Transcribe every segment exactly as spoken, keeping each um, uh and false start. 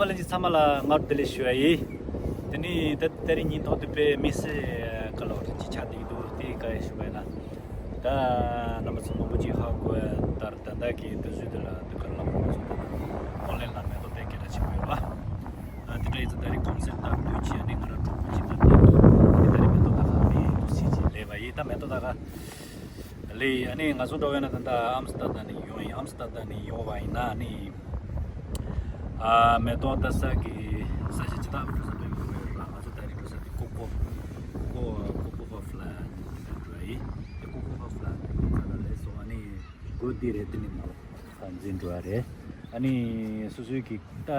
ཨ་ལན་ཅི་ཚང་མ་ལ་སྔ་དྲོ་བདེ་ལེགས་ཞུ་ཡ་ཡིན། དེ་ནི་ད་ད་རིང་ཉིན་ཐོག་དེ་དཔེ་མི་སེར་ག་ལ་བ་ཅི་ཆགས་བསྡད་ཀྱི་འདུག་དེ་ག་རེ་ཞུ་བ་ཡིན་ན། ད་རྣམ་པ་ཚོ་མང་པོ་ཅིག་ཧ་གོ་ཡ་ལྟར་ད་ལྟ་གི་དུས་ཚོད་དེ་ལ་དུས་སྐབས་ལ་ང་ཚོ་ད་ཨོན་ལན་ལ་མེ་ཏོག་སྟོན་སྐད་གྲགས་ཆེན་པོ་ཡོད་པ། ཨ་དེ་འདྲ་ཡིན་ཙང་ད་རིང་གོང་གསལ་ལྟ་བུ་དུས་ཆེན་ནི་ང་རང་གྲོགས་པོ་ཅིག་ད་ལྟ་དུས་དེ་ད་རིང་མེ་ཏོག་ད་ག་ནི་དུས་ཚོད་ཅིག་ལས་པ་ཡིན། ད་མེ་ཏོག་ད་ག་ལས་ཨ་ནི་ང་ཚོ་འགྲོ་བས་ན་ད་ལྟ་ཨམ་སི་ཏར་དན་ནས་ཡོང་ཡིན། ཨམ་སི་ཏར་དན་ནས་ཡོང་བ་ཡིན་ན་ཨ་ནི་ཨ་མེ་ཏོག་ལྟ་ས་གི་ས་ཆ་ཅི་ལྟ་བུ་འགྲོ་ས་འགྲོ་ཡོད་རེད་ར། ང་ཚོ་ད་རིང་འགྲོ་ས་དེ་ཀོ་ཀོ་ཀོ་ཀོ་ཀོ་ཀོ་ཧོ་ཕ་ལ་འགྲོ་ཡིན། དེ་ཀོ་ཀོ་ཧོ་ཕ་ལ་འགྲོ་ས་ལ་ལས་སོང་ཨ་ནི་སྒོ་འདི་རེད། དེ་ནི་མ་ལ་འཛིན་འགྲོ་ཡ་རེད། ཨ་ནི་སོ་སོའི་གི་ད་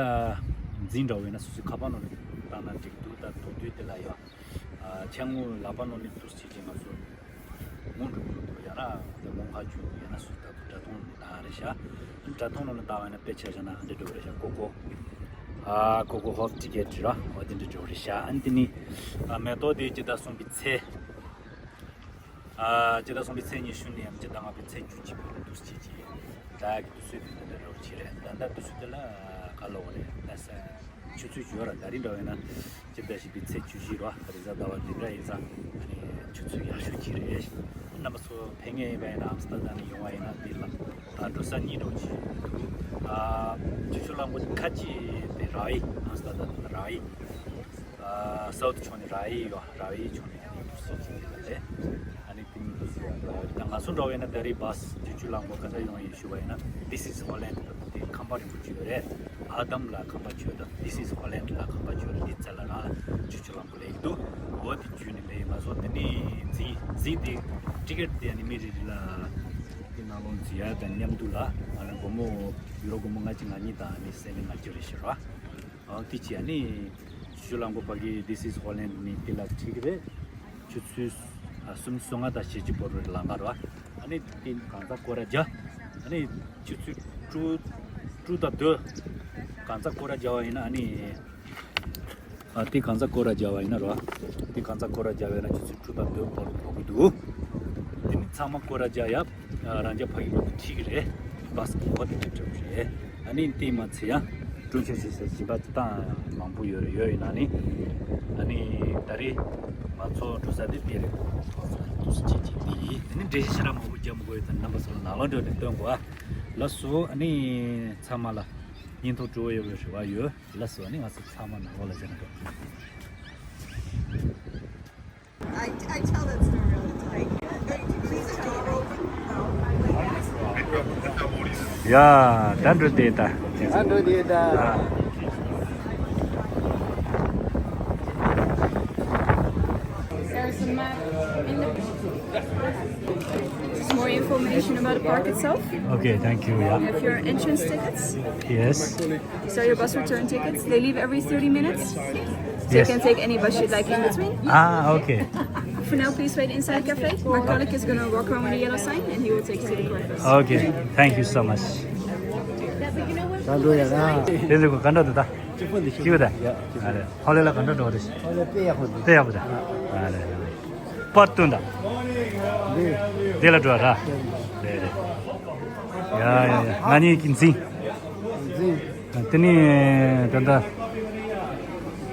འཛིན་འགྲོ་བས་ན་སོ་སོའི་ཁ་པར་ནང་ནས་བཏང་ན་འགྲིག་འདུག་ད་དོ་དུས་དེ་ལ་ཡ། ཨ་ཆང་ངུ་ལག་པ་ནང་ནས་ཏུས་བྱེད་ཀྱི་ང་ཚོ་ངུ་འགྲོ་འགྲོ་འགྲོ་ཡ་ར་དེ་ངུ་ཁ་ཆུ་ཡ་ན་སུ་ད་དུ་དྲ་ཐོང་ནང་ནས་བཏང་རེད་ཤག་དྲ་ཐོང་ནང་ནས་བཏང་བ་ན་དཔེ་ཆ་བཞག་ན་འདི་འགྲོ་རེད་ཤག་ཀོ་ཀོ་ཨ་ཀོ་ཀོ་ཧོབ་ཊི་ཀེ་ཊི་ར་འོ་དེ་འདྲ་འགྲོ་རེད་ཤག་ཨ་ནི་དེ་ནི་ཨ་མེ་ཏོག་དེ་སྤྱི་ཟླ་གསུམ་པའི་ཚེས་ཨ་སྤྱི་ཟླ་གསུམ་པའི་ཚེས་ཉི་ཤུ་ནས་ཡང་སྤྱི་ཟླ་ལྔ་པའི་ཚེས་བཅུ་གཅིག་བར་དུ་ཏུས་བྱེད་ཀྱི་ད་གི་དུས་ཚོད་དེ་འདི་འདྲ་འགྲོ་བྱེད་རེད། ད་ལྟ་དུས་ཚོད་དེ་ལ་ག་ལོག་རེད་ད་ས། ཆུ་ཚོད་བཅུ་ར་ད་རིང་འདྲ་བས་ན་སྤྱི་ཟླ་བཞི་པའི་ཚེས་བཅུ་བཞི་ར་རེས་གཟའ་ཟླ་བ་འདི་འདྲ་ཡིན་ཙང་ཨ་ནི་ཆུ་ཚོད་ཡག་ཤོས་ཅིག་རེད། རྣམ་པ་ཚོ་ཕེབས་མཁན་ཡིན་པ་ཡིན་ན་ཨམ་སི་ཏར་དམ་ནས་ཡོང་བ་ཡིན་ན་འདི་ལ་ད་འགྲོ་ས་གཉིས་འགྲོ་ཅིག་འདུག་ཨ་ཆུ་ཆུ་གླང་པོ་ཁ་ཅིག་དེ་ར་ཡི་ཨམ་སི་ཏར་དམ་ནས་ར་ཡི་ཨ་སའུ་ཐི་ཕྱོགས་ནས་ར་ཡི་ཡོད། ར་ཡི་ཕྱོགས་ནས་ཨ་ནི་འགྲོ་ས་ཅིག་རེད། ཨ་ནི་ད་ང་ཚོ་འགྲོ་བས་ན་ད་རེས་བཱ་སི་ཆུ་ཆུ་གླང་པོ་ག་འདྲ་ཡོང་ཡིན་ཞུ་བ་ཡིན་ན། This is Holland དེ་ཁང་པ་རིན་པོ་ཆེ་ཡོད་རེད། ཨ་དམ་ལ་ཁང་པ་ཆོས་དང་This is Holland ལ་ཁང་པ་ཆོས་རེད། འདི་ཚེ་ལ་རང་ལ་ཆུ་ཆུ་གླང་པོ་ལེགས་འདུག་འོ་དེ་བརྒྱུད་ནས་ལས་ང་ཚོ་དེ་ནས་འཛིན་འཛིན་དེ་ཊི་ཀེ་ཊི་དེ་ཨ་ནི་མི་རེ་རེ་ལ་དེ་ནང་ལོགས་འཛིན་ཡ་དང་མཉམ་དུ་ལ་ང་ལ་སྒོར་མོ་ཡུ་རོ་སྒོར་མོ་ལྔ་བཅུ་ང་གཉིས་དང་ཨ་ནི་སེ་ལེ་ལྔ་བཅུ་རེ་ཞིག་ར། ཨ་དེ་ཅི་ཨ་ནི་ཆུ་ཆུ་གླང་པོ་ཕ་གི་This is Holland ནི་དེ་ལ་ཁྲིད་ཀྱི་རེད། ཆུ་ཚོད་ཨ་གསུམ་སོ་ལྔ་དང་ཕྱེད་ཅིག་བར་དུ་ལམ་ཁ་རེད་བ། ཨ་ནི་དེ་གང་ཚ་སྐོར་ར་རྒྱག་ཨ་ནི་ཆུ་ཚོད་དྲུག་དྲུག་དང་བདུན་གང་ཚ་སྐོར་ར་རྒྱག་པ་ཡིན་ན་ཨ་ནི་ཨ་དེ་གང་ཚ་སྐོར་ར་རྒྱག་པ་ཡིན་ན་རེད་བ། དེ་གང་ཚ་སྐོར་ར་རྒྱག་པ་ཡིན་ན་ཆུ་ཚོད་དྲུག་དང་བདུན་བར་དུ་འགྲོ་གི་འདུག་དེ་ནི་ཚང་མ་སྐོར་ར་རྒྱག་ཡ་རང་རྒྱ་ཕ་གི་བར་དུ་ཁྲིད་ཀྱི་རེད། བཱ་སི་གི་འོ་དེ་འགྲིག་འགྲིག་རེད། ཨ་ནི་དེ་མ་ཚད་ཡང་གྲོན་ཆུང་ཞིག་ཟེར་བཞིན་པ་དེ་དང་མང་པོ་ཡོད་རེད། ཡོད་ཡིན་ན་ནི་ཨ་ནི་ད་རེས་ང་ཚོ་འགྲོ་ས་དེ་དེ་རེད། འདུག་སེ་བྱེད་ཀྱི་དེ་ཡིན། ཨ་ནི་འགྲེལ་བཤད་ཞེ་དྲག་མང་པོ་རྒྱག་མི་དགོས་ཡོད། ད་རྣམ་པ་ཚོ་ལ་ནང་ལོགས་འགྲོ་ནས་སྟོན་དགོས། ཨ་ལགས་སོ། ཨ་ནི་ཚང་མ་ལ་ཉིན་ཐོ་སྤྲོ་ཡོད་པའི་རེ་བ་ཡོད། ལགས་སོ། ཨ་ནི་ང་ཚོ་ཚང་མ་ནང་ལོགས་ལ་བྱས་ན་འགྲོ། I, I tell that story all the time. Please tell it over. ཡ་ད་འགྲོ་དེ་ད། ད་འགྲོ་དེ་ད། There's a map in the Just more information about the park itself. Okay, thank you. Yeah. You have your entrance tickets. Yes. These are your bus return tickets. They leave every thirty minutes. So you Yes. can take any bus you'd like in between. Ah, okay. For now, please wait inside cafe. My colleague is gonna walk around with a yellow sign and he will take you to the breakfast. Okay, thank you so much. ད་འགྲོ་ཡ་ན། དེ་ཚོ་ག་འདྲ་འདུག་ད། སྐྱིད་པོ་འདུག་སྐྱིད་པོ་ད། ཡ། ཨ་རེ། ཧོ་ལེ་ལ་ག་འདྲ་འགྲོ་རེད། ཧོ་ལེ་དཔེ་ཡག་པོ་འདུག་དཔེ་ཡག་པོ་ད། ཨ་རེ། པར་སྟོན་ད། འདི། འདི་ལ་འགྲོ་ར། རེད་རེད། ཡ་ཡ་ཡ། ང་གཉིས་ཀྱི་འཛིན། འཛིན། དེ་ནི་ད་ལྟ་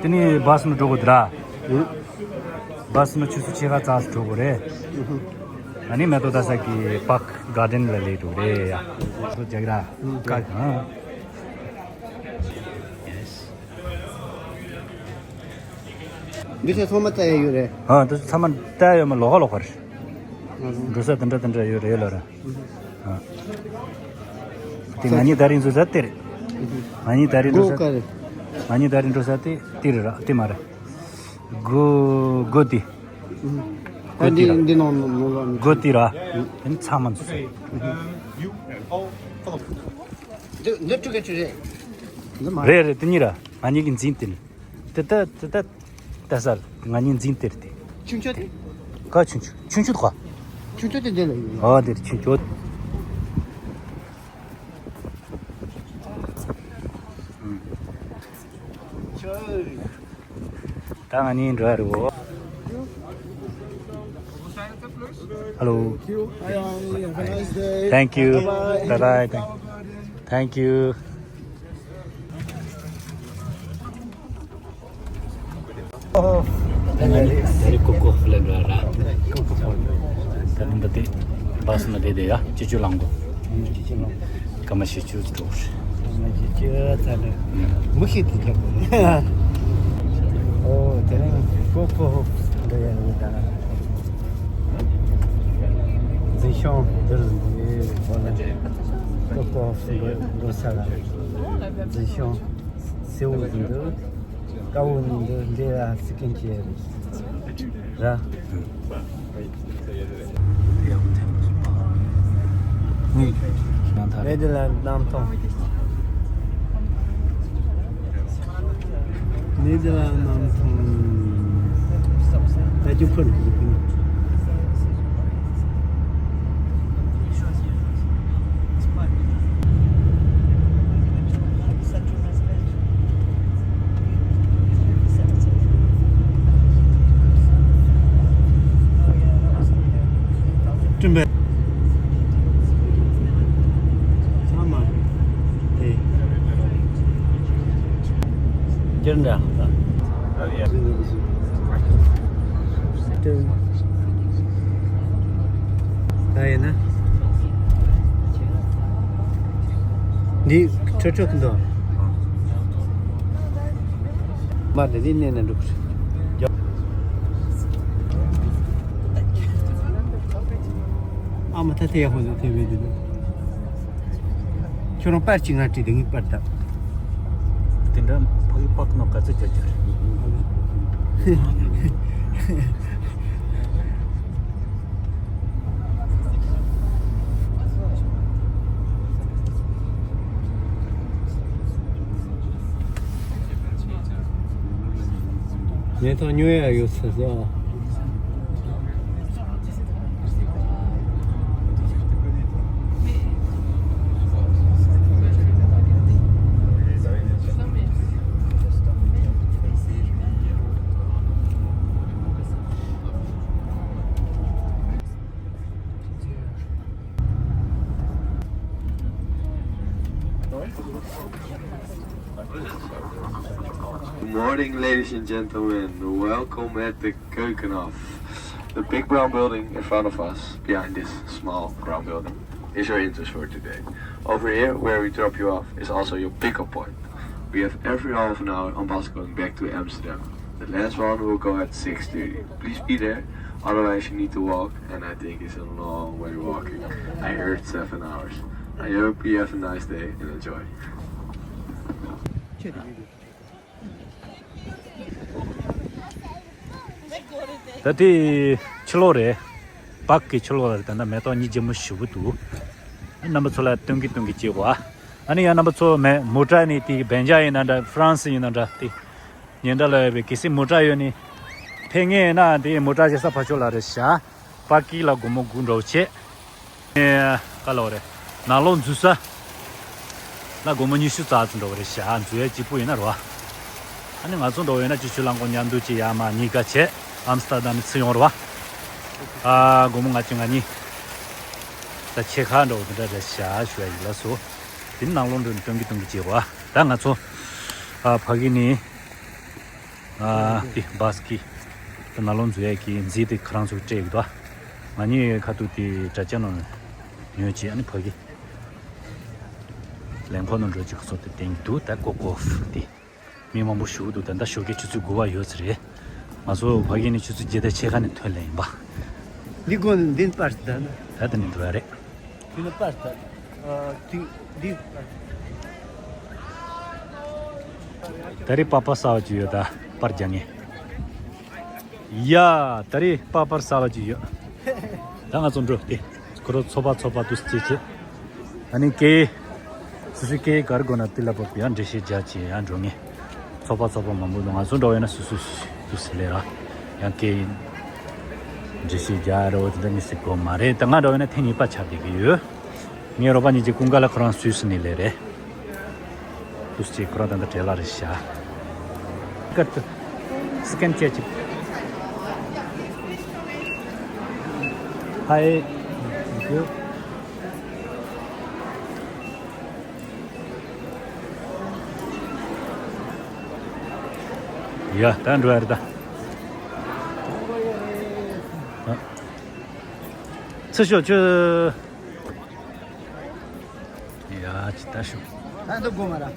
དེ་ནི་བཱ་སི་ནང་འགྲོ་དགོས་འདུག་ར། བཱ་སི་ནང་ཆུ་ཚོད་ཕྱེད་ཀ་ཙམ་འགྲོ་དགོས་རེད། ཨ་ནི་མེ་ཏོག་ལྟ་ས་གི་པཱརྐ་གྷར་ཌེན་ལ་སླེབས་འགྲོ་རེད་ཡ། ཚོ་རྒྱག་ར། ཀ་གང་། འདི་ཚོ་ཚང་མ་ལྟ་ཡ་ཡོད་རེད། ཨ་འདི་ཚོ་ཚང་མ་ལྟ་ཡ་ཡོད་མ་ལོགས་ཀ་ལོགས་ཀ་རེད། ང་ཚོ་འགྲོ་ས་དེ་འདྲ་དེ་འདྲ་ཡོད་རེད་ལ་ར། ཨ། དེ་ང་གཉིས་ད་རིང་འགྲོ་ས་དེ་རེད། ང་གཉིས་ད་རིང་འགྲོ་ས། སྒོ་ག་རེ། ང་གཉིས་ད་རིང་འགྲོ་ས་དེ་དེ་རེད་ར་དེ་མ་རེད། སྒོ་སྒོ་དེ། སྒོ་དེ་ར། འདི་ནང་ནང་ལ། སྒོ་དེ་ར། དེ་ནི་ཚང་མ་འགྲོ་ས། འདི་འདི་ཀྲུ་ག་ཅི་རེད། འདི་མ་རེད་རེད་དེ་གཉིས་ར། ང་གཉིས་ཀྱི་འཛིན་དེ་ནི། དེ་ལྟ་དེ་ལྟ་ལྟ་ས་ང་གཉིས་འཛིན་དེར་དེ། ཆུང་ཆུང་དེ། ག་ཆུང་ཆུང་ཆུང་ཆུང་དེ་ག་ཆུང་ཆུང་དེ་འདི་ལ་ཡོད། ཨ་དེར་ཆུང་ཆུང་། ད་ང་གཉིས་འགྲོ་ཡ་རེད་བོ། Hello. Thank you. Bye bye. Thank you. Thank you. ད་ནི་ད་རེས་ཀོ་ཀོ་ཧྥུ་ལ་འགྲོ་ར། ད་ནི་འདི་དེ་བཱ་སི་ནང་བསྡད་དེ་ཡ་སྤྱི་སྤྱོད་རླངས་འཁོར། སྐར་མ་བཞི་བཅུ་འགྲོ་རེད། མི་ཤེས་དེ་འདྲ་པོ། ཨོ་དེ་རིང་ཀོ་ཀོ་ཧྥུ་འགྲོ་ཡ་ཡིན་ད། འཛིན་སྐྱོང་འདིར་འདུག་ཨོ་ལ། ཀོ་ཀོ་ཧྥུ་འགྲོ་ས་ལ་འཛིན་སྐྱོང་སེའུ་འདི་འདུག་དཀར་པོ་གཉིས་འདུག་འདི་ལ་སི་ཀིན་ཅེ་རེད། ར། ནེ་དར་ལན་གནམ་ཐང་། ནེ་དར་ལན་གནམ་ཐང་། ད་ཅི་ཕུར་གྱི་ཀུན། སྤྲིན་པ། ཚང་མ་དེ། སྤྱིར་འདྲ། ད་ཡིན་ན། འདི་ཁྲོ་ཁྲོ་གི་འདུག་མ་དེ་འདི་གནས་ན་འགྲོ་གི་རེད། ཨ་མ་ད་དེ་ཡག་པོ་འདུག་དེ་བས་འདི་འདུག་ཁྱོད་རང་པར་གཅིག་ང་བྲིས་དེ་ངའི་པར་བཏབ། དེ་འདྲ་ཕ་གི་པགས་ནང་ག་ཚོད་རྒྱག་རྒྱུ་རེད། ངས་ཐོག་ཉོ་ཡ་ཡོད་ཟེར་སོང་། Good morning, ladies and gentlemen. Welcome at the Keukenhof. The big brown building in front of us, behind this small brown building, is your entrance for today. Over here, where we drop you off, is also your pickup point. We have every half an hour on bus going back to Amsterdam. The last one will go at six thirty. Please be there, otherwise you need to walk, and I think it's a long way walking. I heard seven hours. I hope you have a nice day and enjoy. ད་དེ་ཕྱི་ལོགས་རེད། པག་གི་ཕྱི་ལོགས་རེད། ད་ལྟ་མེ་ཏོག་གཉིས་ཀྱི་མུ་ཞུ་བུ་འདུག་རྣམ་པ་ཚོ་ལ་སྟོན་གི་སྟོན་གི་བྱེད་གོ་ཨ་ནི་ཡང་རྣམ་པ་ཚོ་མེ་མོ་ཊ་ནི་དེ་བན་ཇ་ཡིན་ན་འདྲ་ཧྥ་རན་སི་ཡིན་ན་འདྲ་དེ་ཉེ་འདྲ་ལ་ཡོད་པའི་གལ་སྲིད་མོ་ཊ་ཡོད་ནི་ཕེབས་ངེས་ཡིན་ན་དེ་མོ་ཊ་བྱེད་ས་ཕ་ཕྱོགས་ལ་རེད་ཤག་པ་ཀི་ལ་སྒོར་མོ་དགུ་འགྲོ་བྱེད། ཨེ། ག་ལ་བ་རེད། ནང་ལོགས་འཛུལ་ས་ལ་སྒོར་མོ་ཉི་ཤུ་རྩ་ཙམ་འགྲོ་བ་རེད་ཤག་འཛུལ་ཡ་གཅིག་པུ་ཡིན་ན་རོ། ཨ་ནི་ང་ཚོ་འགྲོ་བ་ཡིན་ན་ཅིག་ཆུ་རླངས་འཁོར་མཉམ་དུ་ཅིག་ཡར་མར་གཉིས་ཀ་བྱས་ཨམ་སྟར་དམ་ནས་ཚུར་ཡོང་རོ། ཨ། སྒོར་མོ་ལྔ་བཅུ་ང་གཉིས། ད་ཆེ་ཁ་འགྲོ་བ་དེ་འདྲ་རེད་ཤག་ཞུ་ཡ་ཡིན་ལ་སོ། དེ་ནང་ལོགས་འགྲོ་ནས་སྟོན་གི་སྟོན་གི་བྱེད་གོ་ད་ང་ཚོ། ཨ། ཕ་གི་ནི། ཨ། དེ་བཱས་ཀྱི་དེ་ནང་ལོགས་འཛུལ་ཡས་ཀྱི་མཛེས་དེ་ཁ་རང་ཚོ་སྤྲད་ཡོད་དོ། ང་གཉིས་ཁ་ཐུག་དེ་དྲ་རྒྱ་ནང་ཉོས་ཀྱི་ཨ་ནི་ཕ་གི་ལས་འཁོར་ནང་འགྲོ་ཅིག་ཁ་ཚོ་དེ་བསྟན་གྱི་འདུག་ད་ཀོ་ཀོ་དེ་མི་མང་པོ་ཞུགས་འདུག་ད་ལྟ་ཞོགས་ཀའི་ཆུ་ཚོད་དགུ་པ་ཡོད་ཚེ་རེད། ང་ཚོ་ཕ་གི་ནི་ཆུ་ཚོད་བརྒྱད་དང་ཕྱེད་ཀ་ནས་ཐོན་ལེ་ཡིན་པ། འདི་དགོན་འདི་པར་ད་ན། ད་དེ་ནས་འགྲོ་ཡ་རེད། དེ་ནས་པར་ད། དེ་འདི་པར། ད་རེས་པགས་པ་གསར་པ་ཅིག་ཡོད་ད་པར་རྒྱག་ངེས། ཡ། ད་རེས་པགས་པ་གསར་པ་ཅིག་ཡོད། ད་ང་ཚོ་འགྲོ་སྟེ། ཁོ་རང་ཚོ་པ་ཚོ་པ་དུ་སྐྱེ་ཆེ། ཨ་ནི་སྐད། སུ་སུའི་སྐད་ག་རེ་དགོས་ན་དེ་ལ་བབ་ཡང་འགྲེལ་བཤད་རྒྱག་ཅེས་ཡང་འགྲོ་ངེས། ཚོགས་པ་ཚོགས་པ་མང་པོ་འདུག་ང་ཚོ་འགྲོ་བས་ན་སུ་སུ་དུ་ཟེར་ལེ་ར། ཡང་སྐད་འགྲེལ་བཤད་རྒྱག་རེ་བ་དེ་འདྲ་མི་སྲིད་གོ་མ་རེད། ད་ང་འགྲོ་བས་ན་ཐེངས་གཉིས་པ་ཆགས་བསྡད་ཀྱི་ཡོད། ངའི་རོགས་པ་གཉིས་ཀྱི་ཀུན་དགའ་ལ་ཁོ་རང་སུད་སི་ནས་ལེ་རེད། སུ་སུ་ཅེས་ཁོ་རང་ད་ལྟ་བྲེལ་ལ་རེད་ཤག་ཀར་ཏུ་སི་ཀན་བྱས་ཅིག་ཧའི། ཡ། ད་འགྲོ་ཡ་རེད་ད། ཚེ་ཤོག་ཆུ། ཡ་ཅི་ལྟ་ཤོག་ཨ་ད་སྒོ་མ་ར། ཨ་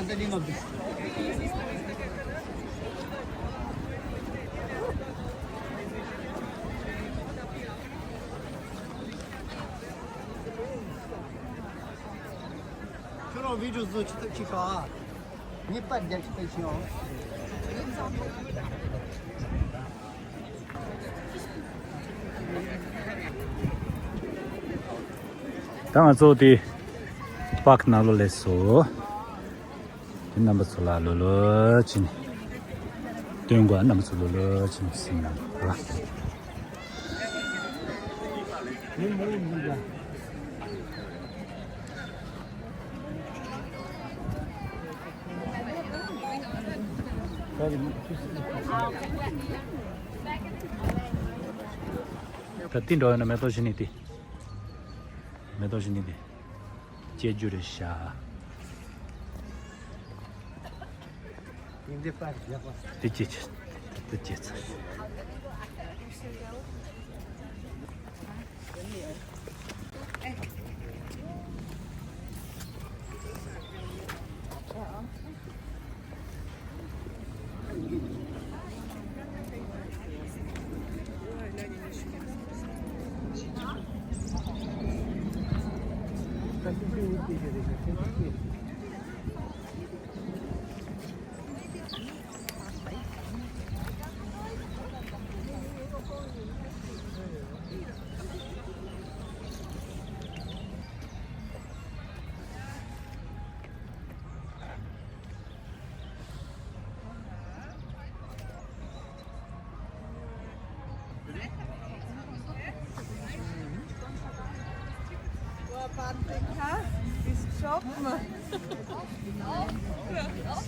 ད་ལི་མ་བུ། ཁྱོད་རང་བི་ཌིའོ་བཟོ་ཆི་ཐུབ་ཆི་ཤོག་ཨ། ངས་པར་རྒྱག་ཆི་ཐུབ་ཆི་ཡོང་། ད་ང་ཚོ་དེ་པཱརྐ་ནང་ལོགས་སླེབས་སོང་། དེ་རྣམ་པ་ཚོ་ལ་ལོ་ལོ་ཅི་ནས་སྟོན་དགོས། རྣམ་པ་ཚོ་ལོ་ལོ་ཅི་ནས་སེམས་ནང་ལ། ད་ཏི་འགྲོ་ཡོད་ན་མེ་ཏོག་བཞི་ནི་ཏི། མེ་ཏོག་བཞི་ནི་ཏི། སྐྱེ་རྒྱུ་རེད་ཤག་འདི་སྐྱེ་ཆ། འདི་སྐྱེ་ཚར།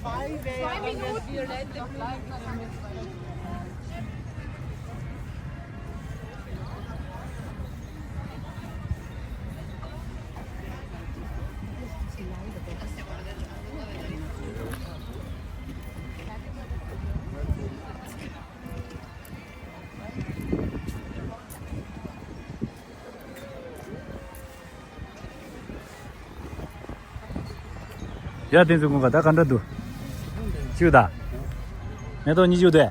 Zwei Minuten. ཡ་དེ་ཚོ་ཀུན་དགའ་ད་ག་འདྲ་འདུག་ཅིག་ད། མེ་ཏོག་ཉི་ཤུ་དེ།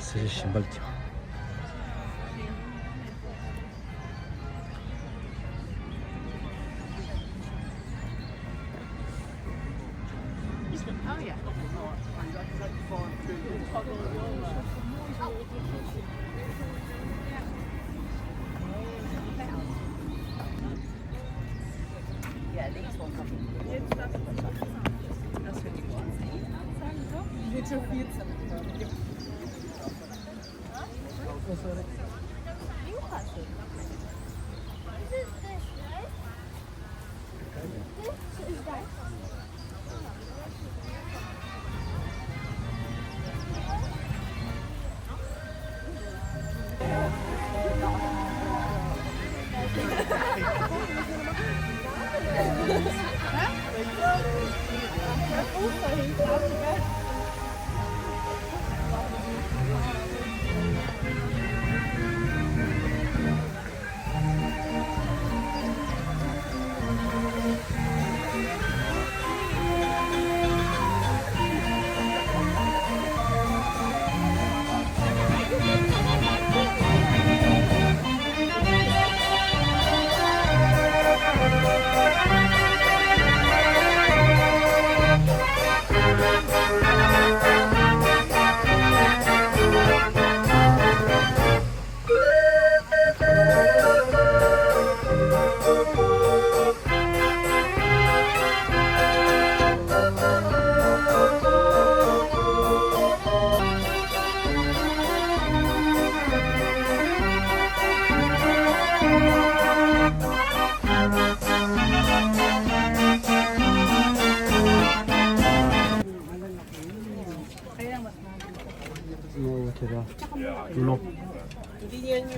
སེ་རེ་ཞིམ་པ་ལ་ཅིག་ནེ་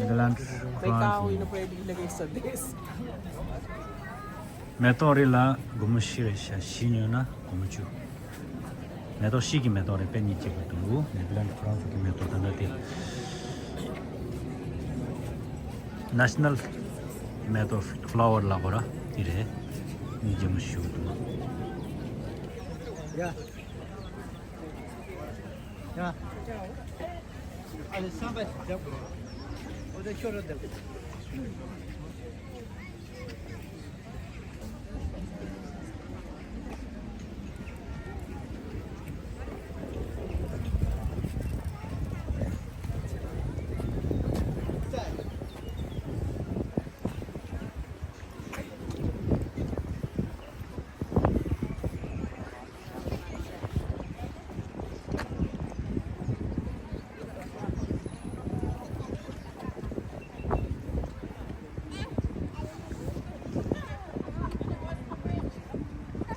ཐར་ལན་ཌི་ཕ་རན་སི། མེ་ཏོག་རེ་ལ་སྒོར་མོ་བཞི་རེད་ཤག་བཞི་ཉོས་ན་སྒོར་མོ་བཅུ། མེ་ཏོག་ཤིག་གི་མེ་ཏོག་རེད། དཔེ་མི་སྲིད་སྐྱིད་པོ་འདུག་ནེ་དར་ལེན་ཌི་ཧྥ་རན་སི་གི་མེ་ཏོག་ད་ལྟ་དེ་ནེ་ཤ་ནལ་མེ་ཏོག་ཕ་ལ་ཝར་ལབ་དགོས་ར་དེ་རེད། མི་རྒྱ་མོ་ཞིག་འདུག་ཡ། ཡ། ཨ་ལེ་སམ་པ་རྒྱབ་དགོས། འོ་དེ་ཤོར་ར་བསྡད་དགོས།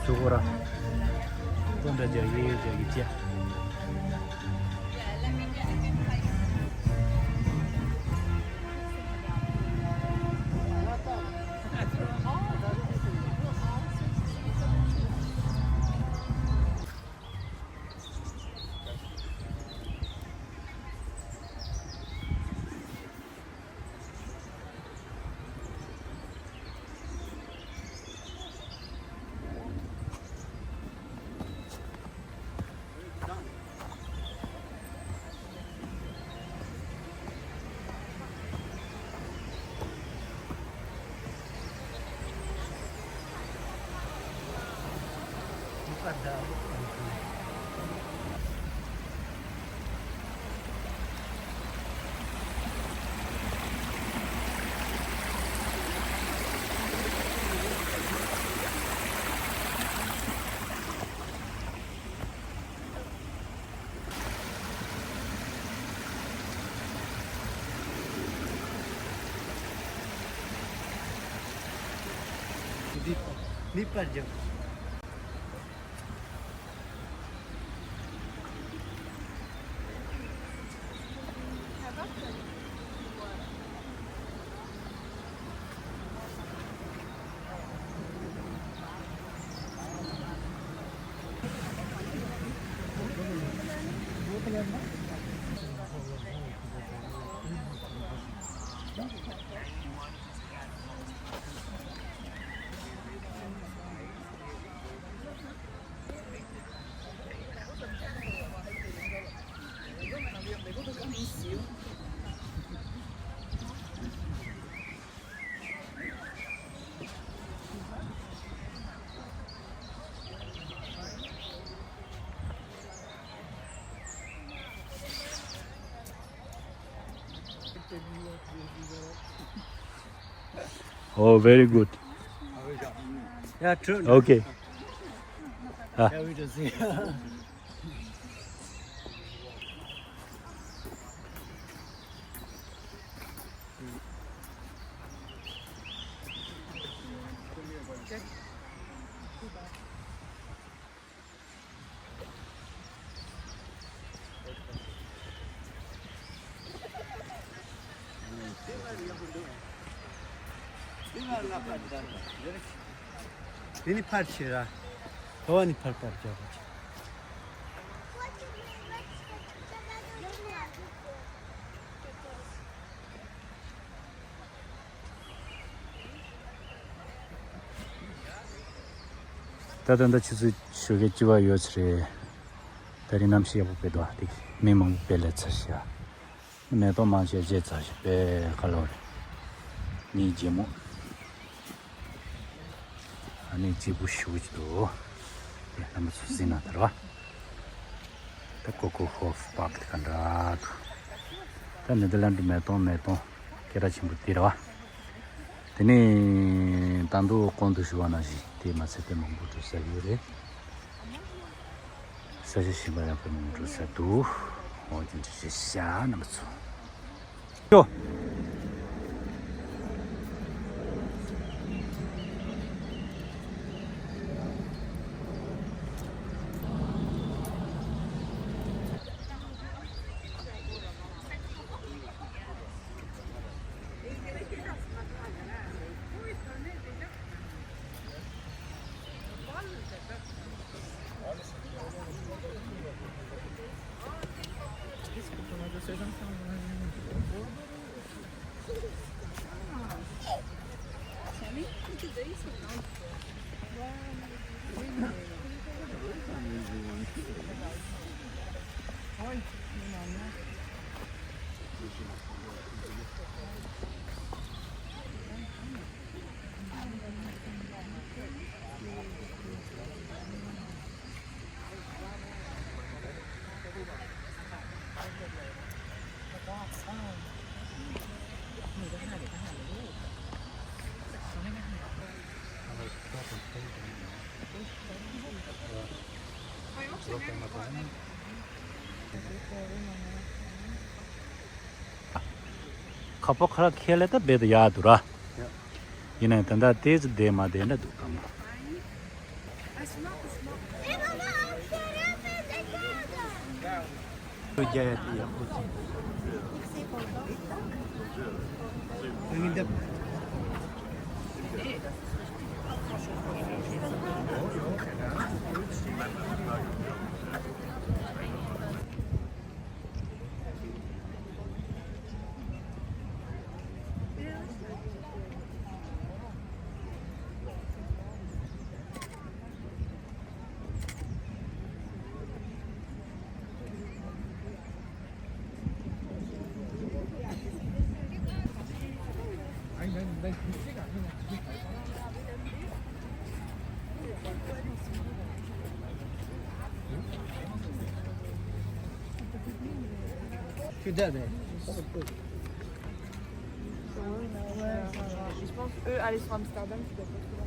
ཆུ་བོ་ར། སྤུན་ཟླ་རྒྱ་ཡི་རྒྱ་ཡི་ཅེ། མི་པར་རྒྱབ། Oh, very good. Yeah, true. Okay. Ah. Yeah, we just see. དེ་ནི་ཕར་ཕྱིན་ར། ཕ་བ་ནི་ཕར་ཕར་རྒྱག་པ་ཆེ། ད་ད་ད་ཆུ་ཚོད་ཞོགས་ཀས་བཅུ་པ་ཡོད་ཚེ་རེད། ད་རིང་གནམ་གཤིས་ཡག་པོ་དཔེ་འདུག་ཨ། དེ་མི་མང་པོ་དཔེ་སླེབས་ཚར་ཤག་མེ་ཏོག་མང་ཆེ་བརྗེད་ཚར་ཤག་དཔེ་ཁ་ལོ་རེད། ནི་རྗེ་མོ། ཨ་ནི་སྐྱིད་པོ་ཞེ་པོ་ཅིག་འདུག་དེ་རྣམ་པ་ཚོ་གཟིགས་ན་ད་ར། ད་ཀོ་ཀོ་ཧོབ་པག་དེ་ག་འདྲ་འདུག་ད་ནེ་དར་ལན་ཌི་མེ་ཏོག་མེ་ཏོག་སྐད་གྲགས་ཆེན་པོ་དེ་རེད་བ། དེ་ནས་ད་དུང་གོང་དུ་ཞུས་པ་ནང་བཞིན་དེ་མ་ཚད་དེ་མང་པོ་འདུག་ཟེར་གྱི་ཡོད་རེད། ས་ཆ་གཞན་པ་ཡང་དཔེ་མང་པོ་འདུག་ཟེར་འདུག་འོ་དེ་འདྲ་རེད་ཤག་རྣམ་པ་ཚོ། ཡོ། ཁ་པོ་ཁ་ལ་ཁེ་ལེ་ད་བེད་ཡ་དུ་ར། ཡིན་ནའི་ད་ལྟ་དེ་ཚོ་བསྡད་མ་བསྡད་འདྲ་འདུག་གམ། རྒྱ་ཡ་དེ་ཡག་པོ་ཅིག Tu devais. Ouais, ça va. Je pense eux aller sur Amsterdam, tu dois pas trop.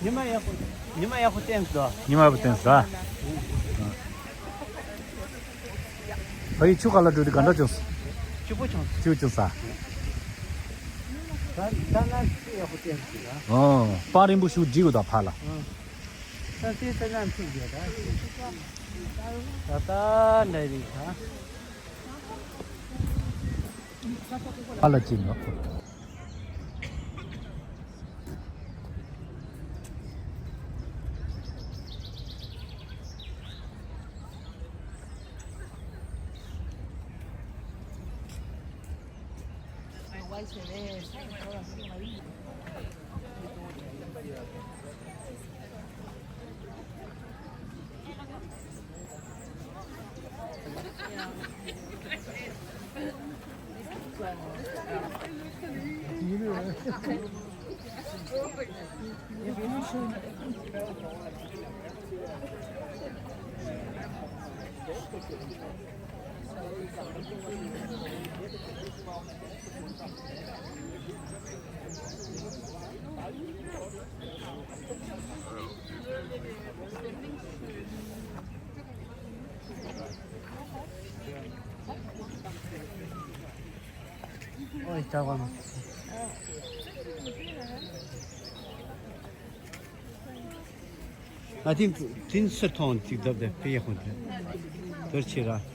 ཉི་མ་ཡག་པོ། ཉི་མ་ཡག་པོ་བསྟན་སོང་། ཉི་མ་ཡག་པོ་བསྟན་སོང་། ཨ་ཡི་ཆུ་ཁ་ལ་འགྲོ་དུས་ག་འདྲ་བྱུང་སོང་། སྐྱིད་པོ་བྱུང་། སྐྱིད་པོ་བྱུང་ས། ད་ད་ན་ཆུ་ཡག་པོ་བསྟན་སོང་། ཨོ། པར་རིང་པོ་ཞིག་བསྒྲིགས་དགོས་ད་ཕར་ལ། ཨ། ད་དེ་ད་ན་ཆུ་རྒྱག་ད། ད་ད་འདྲ་རེད་ད། ཕར་ལ་ཅིག་ནོར། ཨོ་ཡ་ཅག་པ་ན། ང་དེ་དེ་སུ་མཐོང་ཅིག་བརྡབ་བརྡབ་དཔེ་ཡག་པོ་འདུག་དོར་ཆེ་ར།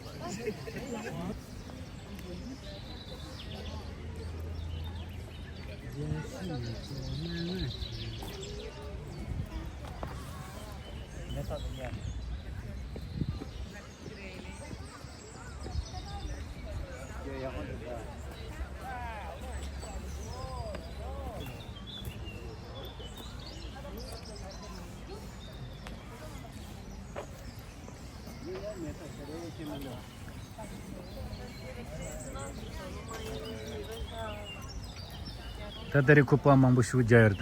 ད་ལྟ་རེ་ཁོ་པ་མང་པོ་ཞུ་རྒྱ་ཡོད་ད།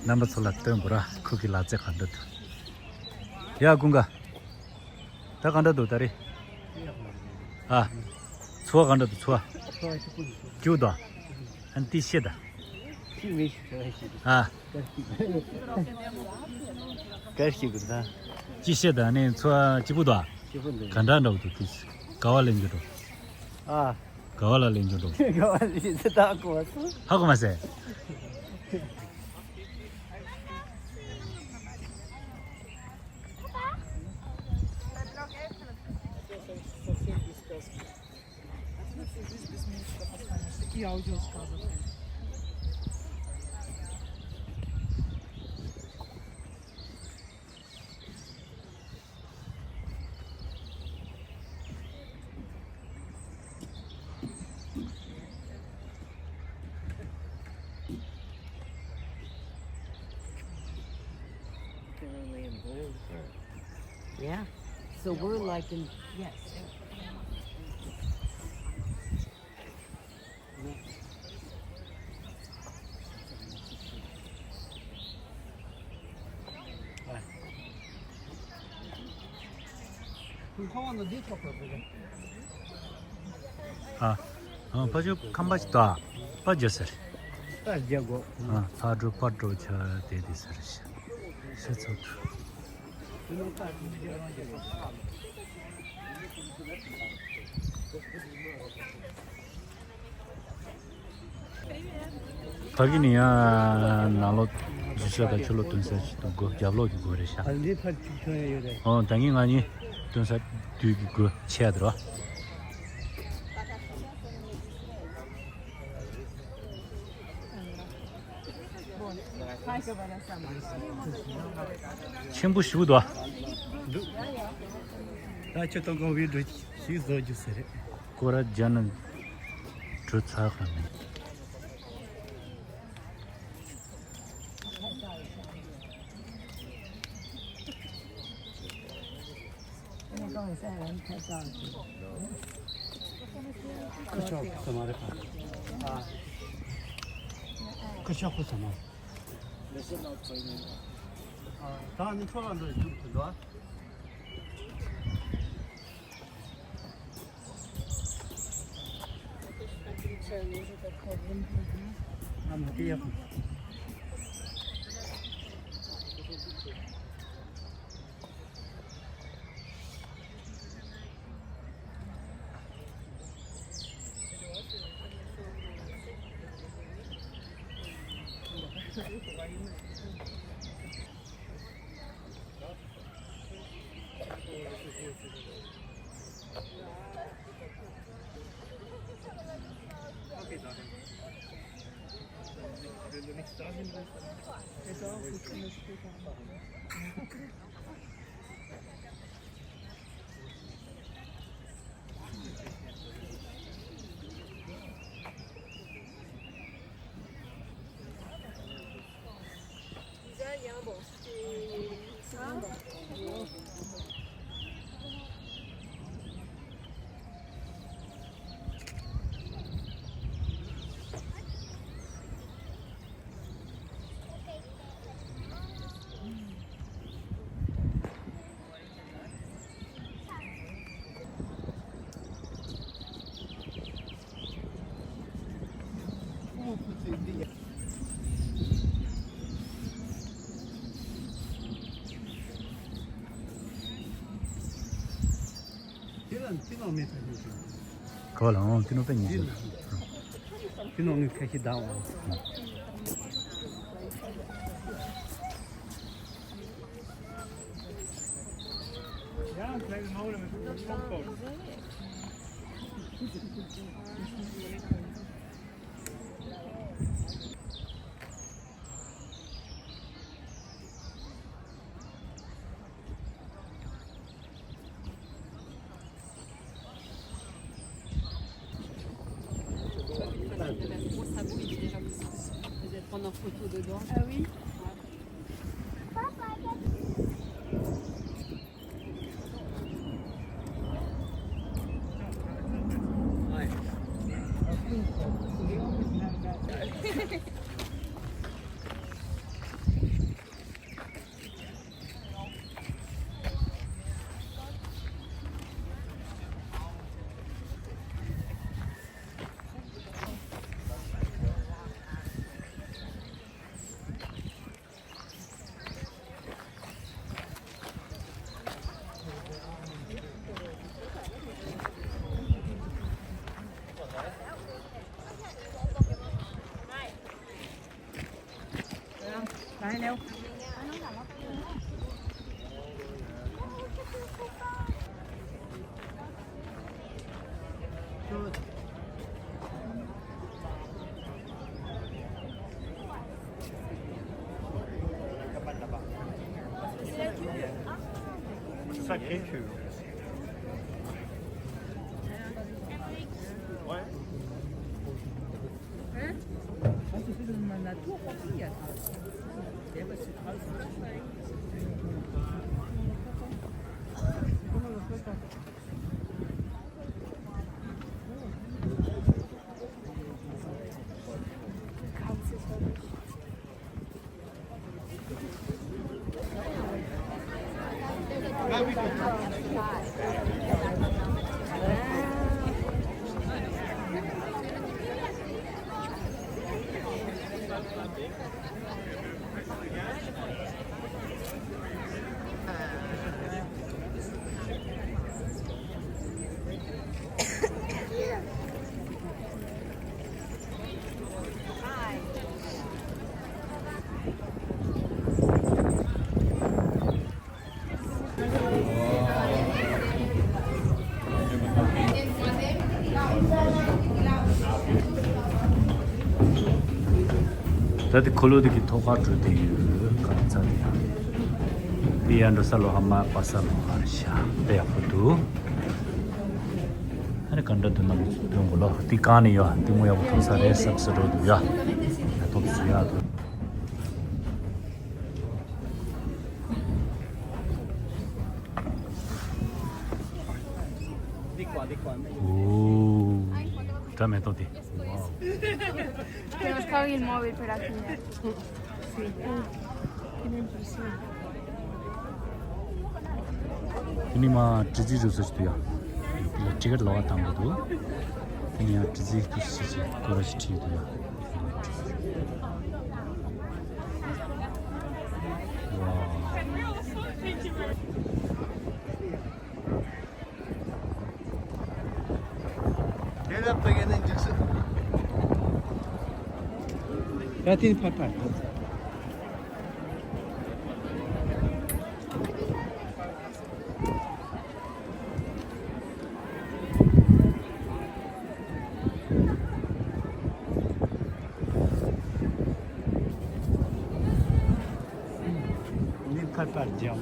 རྣམ་པ་ཚོ་ལ་སྟོན་དགོས་ར། ཁོ་གི་ལག་རྩལ་ག་འདྲ་འདུག་ཡ་ཀུན་དགའ། ད་ག་འདྲ་འདུག་ད་རེ། ཨ། ཚོ་བ་ག་འདྲ་འདུག་ཚོ་བ། སྐྱིད་པོ་འདུག་ཨ་ནི་ཏི་ཤེ་ད། ཨ། སྐད་ཅིག་གི་ད། ཅི་བཤད་ད་ནི་ཚོ་སྐྱིད་པོ་དང་། སྐྱིད་པོ་འདུག་ག་འདྲ་འདྲ་བོ་འདུག་དེ་ག་བ་ལེན་རྒྱུ་འགྲོ། ཨ། ག་བ་ལ་ལེན་རྒྱུ་འགྲོ། ག་བ་ལེན་རྒྱུ་ད་གོ་སོང་། ཧ་གོ་མ་སེ། Такие аудиосказы. Yeah. So we're like in, yes. ཨ། ཨ། ཕ་ཆོས་ཁམས་པ་ཞིག་ད། པ་རྒྱ་ཟེར། པ་རྒྱ་གོ་ཨ། ཕ་འགྲོ་པ་འགྲོ་ཆ་དེ་དེ་ཟེར་ཤ། ཤ་ཚོ་ཐུ། ཕ་གི་ནི་ཡང་ནང་ལོགས་རྗེས་ཆོག་དང་ཕྱི་ལོགས་སྟོན་ས་ཞིག་དང་སྒོ་རྒྱབ་ལོགས་ཀྱི་སྒོ་རེད་ཤག་ཨ་ནི་ཕར་ཅིག་ཐོན་ཡ་ཡོད་རེད། ཨོ་ད་གིན་ང་གཉིས་སྟོན་ས་དུས་ཀྱི་སྒོ་ཆད་དེ་རོ། ཆེན་པོ་ཞིག་འདུག་ད་ཁྱོད་དང་གང་བའི་འགྲོ་ཞིག་བཟོ་རྒྱུ་ཟེར་རེད། སྐོར་ར་རྒྱ་ནི་གྲུ་ཚ་ཁ་ནས། ཁུ་ཆོག་ཁུ་ཚ་མ་རེད་པ། ཨ། ཁུ་ཆོག་ཁུ་ཚ་མ་རེད། ཨ། ད་ནི་ཁྲོ་ལ་འགྲོ་ཡི་འདུག་དེ་འདུག་ཨ། དེ་ལ་དེ་ལ་མེད་ཐག་ཉེ་ཞིང་། གོ་ལ་འོང་དེ་ནོ་པེ་ཉེ་ཞིང་། དེ་ནོ་ངས་ཁ་ཤས་བདག་འོང་། Mon sabot, il est déjà comme ça. Vous allez prendre en photo dedans. Ah oui. Ouais. Papa, regarde. Ça, qu'est-ce que tu veux ? Ouais. ད་དེ་འཁོར་ལོ་དེ་གི་ཐོག་ཁར་འགྲོ་དེ་ཡོད་ག་ཚ་དེ་ཡང་། དེ་ཡར་འགྲོ་ས་ལོ་ཧ་མ་པ་ས་ལོ་ཧར་ཤ་དེ་ཡག་པོ་འདུག་ཨ་ནི་ག་འདྲ་འདུག་ན་མི་ཚོ་སྟོན་དགོས་ལོ། དེ་གང་ནས་ཡོད་དེ་མོ་ཡག་པོ་ཐོབ་ས་རེད་བསམ་ས་འགྲོ་འདུག་ཡ། ཡ་ཐོབ་སུ་ཡ་ཐོབ། ཨོ། འདྲ་མེད་ཐོབ་དེ། Wow. Tenemos que abrir el móvil, pero aquí no. Sí. Tiene impresión. དེ་ནི་མ་དྲི་རྩི་བཟོ་ས་ཞིག་འདུག་ཡ། དེ་ལ་ཊི་ཀེ་ཊི་ལོག་བཏང་གི་འདུག་དེ་ནི་ཡང་དྲི་རྩི་ཏུ་ཞིག་ཞིག་སྐོར་ར་ཞིག་བྲིས་འདུག་ཡ། ཝའོ། དེ་ལ་ཕ་གི་ནས་འཇིགས་སུ། ད་ཐེངས་ཕར་ཕར། འདི་ཕར་ཕར་རྒྱབ།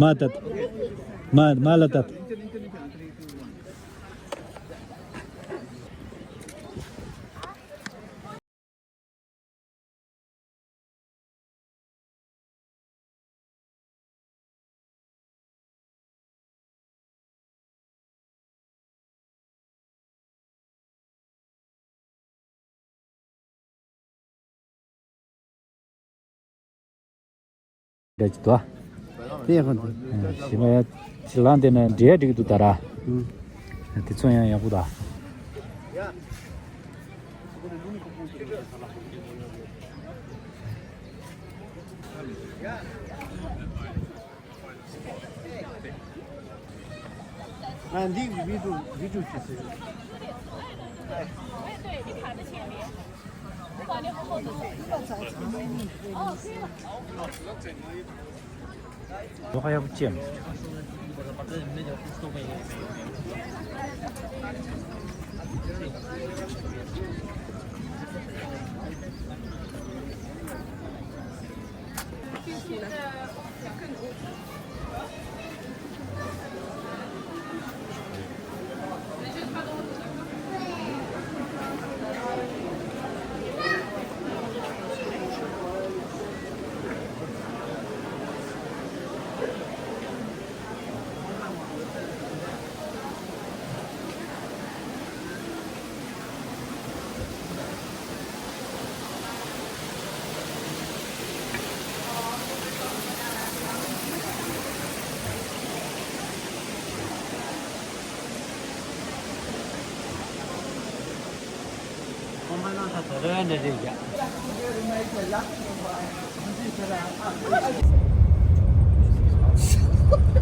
མ་ཏད། མ་མ་ལ་ཏད། འདྲ་ཅིག་འདུག་ཨ། དེ་ཡག་པོ་འདུག་ཞི་མ་ཡ་ཞི་ལང་དེ་ན་འདྲེ་ཡ་འགྲིག་གི་འདུག་ད་ར། དེ་ཚོ་ཡང་ཡག་པོ་འདུག་ང་འདི་བི་ཌིའོ་བི་ཌིའོ་བྱེད་ཟེར། ལོ་ཁ་ཡག་པོ་ཅན། ཁོང་པ་ན་ད་དོ་རེ་འདྲ་རེད་ཡ།